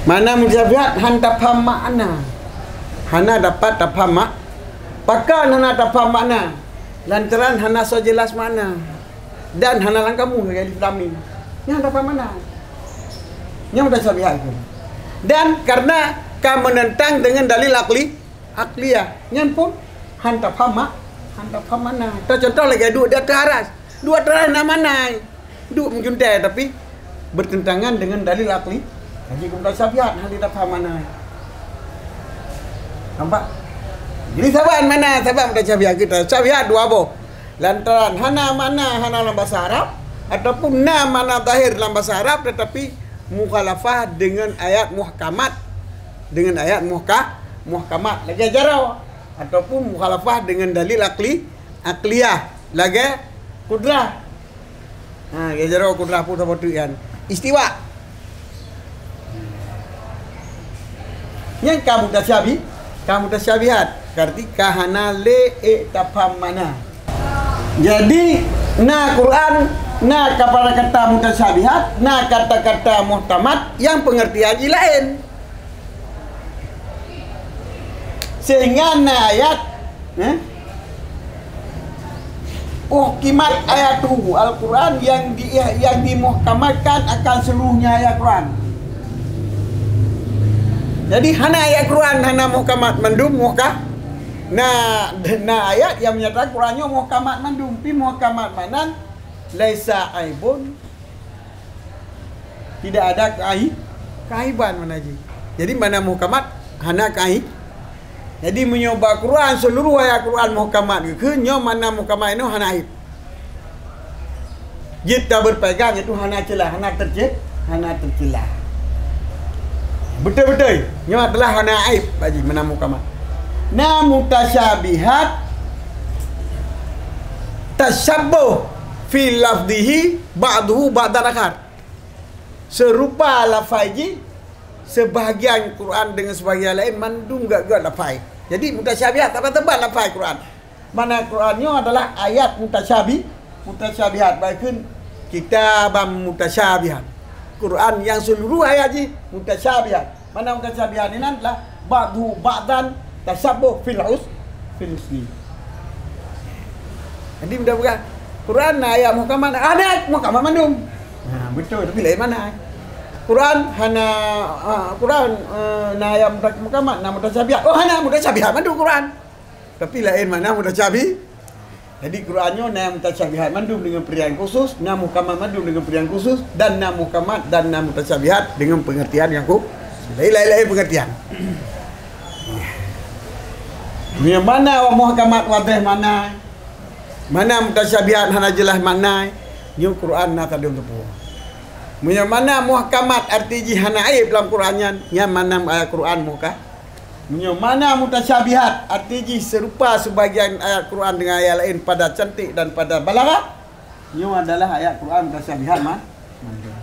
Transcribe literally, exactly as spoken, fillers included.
Mana mutasyabihat han tapham makna. Hana dapat tapham mak-, pakon hana tapham makna? Lantaran hana soe jeulaih makna. Dan hana lam kamus lagèe alif lam mim. Nyan tapham makna. Nyan mutasyabihat tu. Dan karena ka menentang dengan dalil akli, akliyah. Nyan pun han tapham mak-, han tapham makna. Teucontoh lagèe duek di ateueh aras. Duek ateueh aras na makna. Duek meujuntèe tapi bertentangan dengan dalil akli. Jadi mutasyabihat han tapham makna. Nampak? Jadi saban makna, saban mutasyabihat kita. Mutasyabihat dua boh. Lantaran hana makna, hana lam bahasa Arab, ataupun na makna zahir lam bahasa Arab tetapi mukhalafah dengan ayat muhkamat, dengan ayat muhka-, muhkamat lagèe jaroe, ataupun mukhalafah dengan dalil akli, akliyah lagèe kudrah. Ha, lagèe jaroe kudrah pun saboh teuk nyan. Istiwa. Nyan ka mutasyabi-, ka mutasyabihat, berarti ka hana lé ék tapham makna. Jadi, na Quran, na kata-kata mutasyabihat, na kata-kata muhkamat nyang pengertian jih laén. Sehingga na ayat, eh? Uhkimat ayatuhu, Al-Quran yang di-, yang dimuhkamatkan akan seluruhnya ayat Quran. Jadi, hana ayat Quran hana muhkamat, mandum muhka-, na, na ayat yang menyatakan Quran nyoe muhkamat mandum, pi muhkamat makna laisa aibun, tidak ada keai-, keaiban makna jih. Jadi, makna muhkamat hana keai-, jadi, meunyoe bak Quran, seluruh ayat Quran muhkamat geukheun, nyoe makna muhkamat nyoe hana aib. Jeuet taberpegang itu hana ceulah, hana terce-, hana tercela. Beutôi-beutôi, nyoe adalah hana aib, bak jih makna muhkamat. Na mutasyabihat, tasyabbuh fi lafdhihi ba'duhu ba'dan akhar. Seurupa lafai jih, sebahagian Quran dengan sebahagian laén mandum göt-göt lafai. Jadi, mutasyabihat, saban-saban lafai Quran. Makna Quran nyoe adalah ayat mutasyabi-, mutasyabihat, baikun kitaban mutasyabihan. Quran yang seluruh ayat jih mutasyabihat. Makna mutasyabihat inan adalah ba'duhu ba'dan tasyabbuh fil hus-, fil husni. Jadi, mudah-mudahan Quran na ayat muhkamat, hana ayat muhkamat mandum. Ha, beutôi, tapi laén makna. Quran hana, ha, Quran, eh, na ayat muta-, muhkamat, na mutasyabihat. Oh, hana mutasyabihat mandum Quran. Tapi laén makna mutasyabi-, jadi, Quran nyoe na mutasyabihat mandum dengan peurian khusus, na muhkamat mandum dengan peurian khusus, dan na muhkamat dan na mutasyabihat dengan pengertian yang khu-, laén-laén pengertian. Meunyoe mana muhkamat wadéh makna, mana mutasyabihat hana jeulaih makna, nyoe Quran na tadong teupeu. Meunyoe mana muhkamat arti jih hana aib lam Quran nyan, nyan makna ayat Quran muhka-, Meunyoe mana mutasyabihat, arti jih seurupa sebagian ayat Quran dengan ayat laén pada cantik dan pada balaghah, nyoe adalah ayat Quran mutasyabihat ma-, mandum.